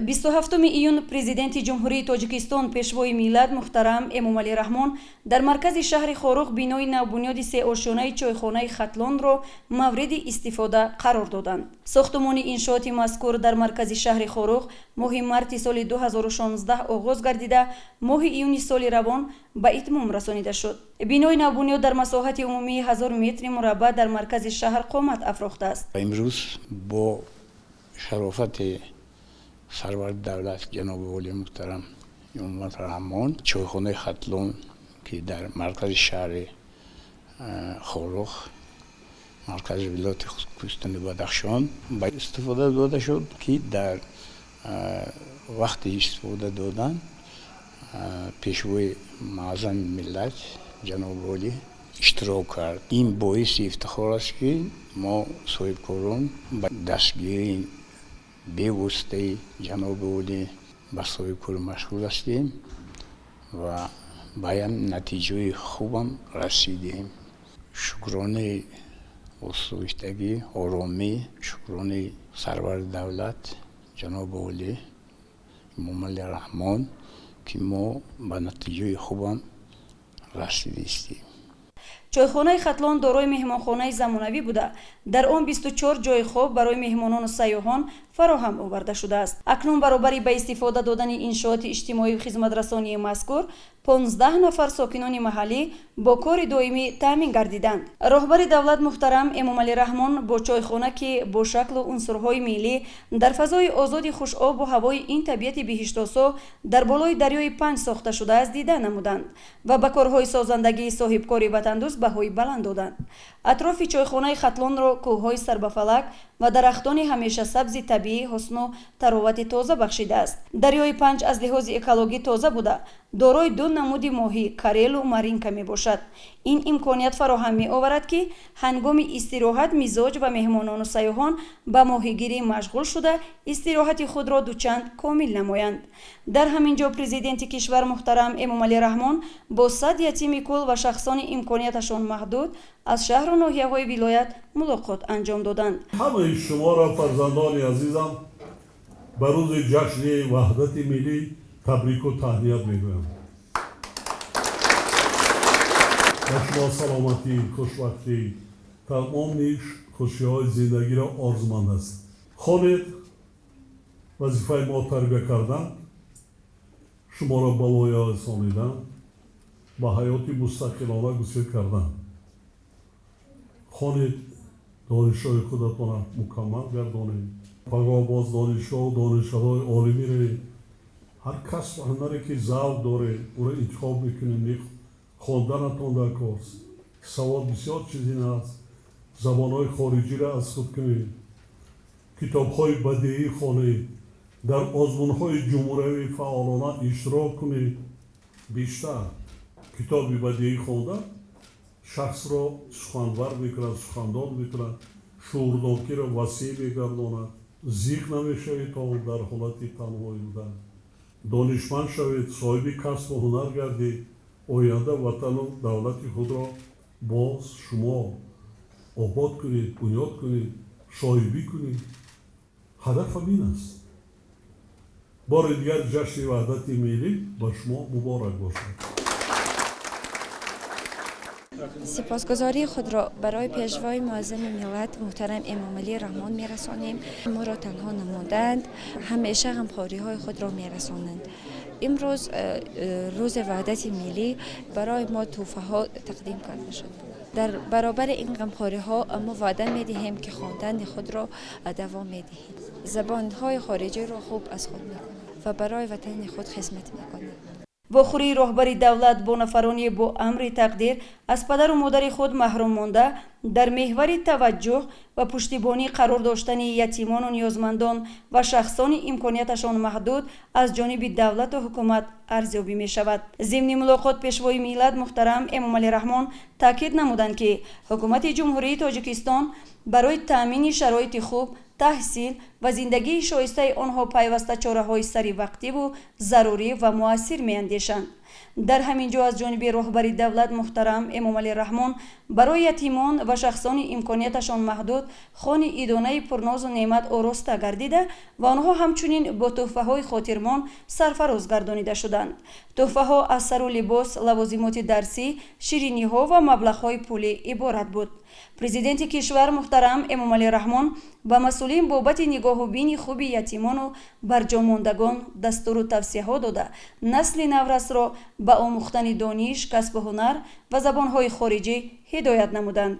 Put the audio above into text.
27 июн Президенти Ҷумҳурии Тоҷикистон, Пешвои миллат муҳтарам Эмомалӣ Раҳмон дар маркази шаҳри Хоруғ бинои навбунёди сеошёнаи чойхонаи Хатлонро мавриди истифода қарор доданд. Сохтумони иншооти мазкур дар маркази шаҳри Хоруғ моҳи марти соли 2016 оғоз гардида, моҳи июни соли равон ба итмом расонида шуд. Бинои навбунёд дар масоҳати умумии 1000 метри мураббаъ дар маркази шаҳр қомат афрохтааст. Имрӯз бо шарофати сарвари давлат ҷаноби олии муҳтарам Эмомалӣ Раҳмон чойхонаи Хатлон, ки дар маркази шаҳри Хоруғ, маркази вилояти Кӯҳистони Бадахшон ба истифода дода шуд, ки дар вақти истифода додан Пешвои муаззами миллат ҷаноби олӣ иштирок кард. Ин боиси ифтихор аст, ки мо соҳибкорон ба дастгирии бевоситаи ҷаноби олӣ ба соҳибкорӣ машғул ҳастем ва ба як натиҷаи хубам расидем. Шукронаи осоиштагӣ, оромӣ, шукронаи сарвари давлат ҷаноби олӣ Эмомалӣ Раҳмон, ки мо ба натиҷаи хубам расидистем. Чойхонаи Хатлон дорои меҳмонхонаи замонавӣ буда, дар он 24 ҷойи хоб барои меҳмонону сайёҳон фароҳам оварда шудааст. Акнун баробари ба истифода додани иншооти иҷтимоию хизматрасонии мазкур, 15 нафар сокинони маҳаллӣ бо кори доимӣ таъмин гардиданд. Роҳбари давлат муҳтарам Эмомалӣ Раҳмон бо чойхона, ки бо шаклу унсурҳои миллӣ дар фазои озоди хушобу ҳавои ин табиати биҳиштосо дар болои дарёи Панҷ сохта шудааст, дида намуданд ва ба корҳои созандагии соҳибкори ватандӯст баҳои баланд доданд. Атрофи чойхонаи Хатлонро кӯҳҳои сарбафалак ва дарахтони ҳамешасабзи табиӣ ҳусну таровати тоза бахшидааст. Дарёи Панҷ аз лиҳози экологӣ тоза буда, дорои ду намуди моҳӣ, карелу маринка мебошад. Ин имконият фароҳам меоварад, ки ҳангоми истироҳат мизоҷ ва меҳмонону сайёҳон ба моҳигирӣ машғул шуда, истироҳати худро дучанд комил намоянд. Дар ҳамин ҷо Президенти кишвар муҳтарам Эмомалӣ Раҳмон бо 100 ятими кул ва шахсони имконияташон маҳдуд аз шаҳру ноҳияҳои вилоят мулоқот анҷом доданд. Ҳамаи шуморо, фарзандони азизам, ба рӯзи ҷашни Ваҳдати миллӣ табрику таҳният мегӯям. Ба шумо саломатӣ, хушбахтӣ, тамоми хушиҳои зиндагиро орзуманд аст. Хонед, вазифаи мо тарбия кардан, шуморо ба воя расонидан, ба ҳаёти мустақилона гусел кардан. Хонед, донишҳои худатонро мукаммал гардонед, пагоҳ боз донишгоҳу донишгоҳҳои олӣ меравед. Ҳар касбу ҳунаре ки завқ доред, ӯро интихоб мекунед. Хонданатон дар корст, савод бисёр чизи аст. Забонҳои хориҷиро аз худ кунед, китобҳои бадеӣ хонед, дар озмунҳои ҷумҳуриявӣ фаъолона иштирок кунед. Бештар китоби бадеӣ хондан шахсро суханвар мекунад, сухандон мекунад, шуурнокиро васеъ мегардонад. Зиқ намешавед то дар ҳолати танҳоӣ будан. Донишманд шавед, соҳиби касбу ҳунар гардед. Оянда ватану давлати худро боз шумо обод кунед, бунёд кунед, соҳибӣ кунед. Ҳадафам ин аст. Бори дигар ҷашни Ваҳдати миллӣ ба шумо муборак бошад. Сипосгузории худро барои Пешвои муаззами миллат муҳтарам Эмомалӣ Раҳмон мерасонем. Моро танҳо намонданд, ҳамеша ғамхориҳои худро мерасонанд. Имрӯз, рӯзи Ваҳдати миллӣ, барои мо тӯҳфаҳо тақдим карда шуд. Дар баробари ин ғамхориҳо мо ваъда медиҳем, ки хондани худро давом медиҳем, забонҳои хориҷиро хуб аз худ мекунем ва барои ватани худ хизмат мекунем. Вохӯрии роҳбари давлат бо нафароне бо амри тақдир аз падару модари худ маҳрум монда дар меҳвари таваҷҷӯҳ ва пуштибонӣ қарор доштани ятимону ниёзмандон ва шахсони имконияташон маҳдуд аз ҷониби давлату ҳукумат арзёбӣ мешавад. Зимни мулоқот Пешвои миллат муҳтарам Эмомалӣ Раҳмон таъкид намуданд, ки Ҳукумати Ҷумҳурии Тоҷикистон барои таъмини шароити хуб, таҳсил ва зиндагии шоистаи онҳо пайваста чораҳои саривақтиву зарурӣ ва муассир меандешанд. Дар ҳамин ҷо аз ҷониби роҳбари давлат муҳтарам Эмомалӣ Раҳмон барои ятимон ва шахсони имконияташон маҳдуд хони идонаи пурнозу неъмат ороста гардида ва онҳо ҳамчунин бо тӯҳфаҳои хотирмон сарфароз гардонида шуданд. Тӯҳфаҳо аз сару либос, лавозимоти дарсӣ, шириниҳо ва маблағҳои пулӣ иборат буд. Президенти кишвар муҳтарам Эмомалӣ Раҳмон ба масъулин бобати нигоҳубини хуби ятимону барҷомондагон дастуру тавсияҳо дода, насли наврасро ба омӯхтани дониш, касбу ҳунар ва забонҳои хориҷӣ ҳидоят намуданд.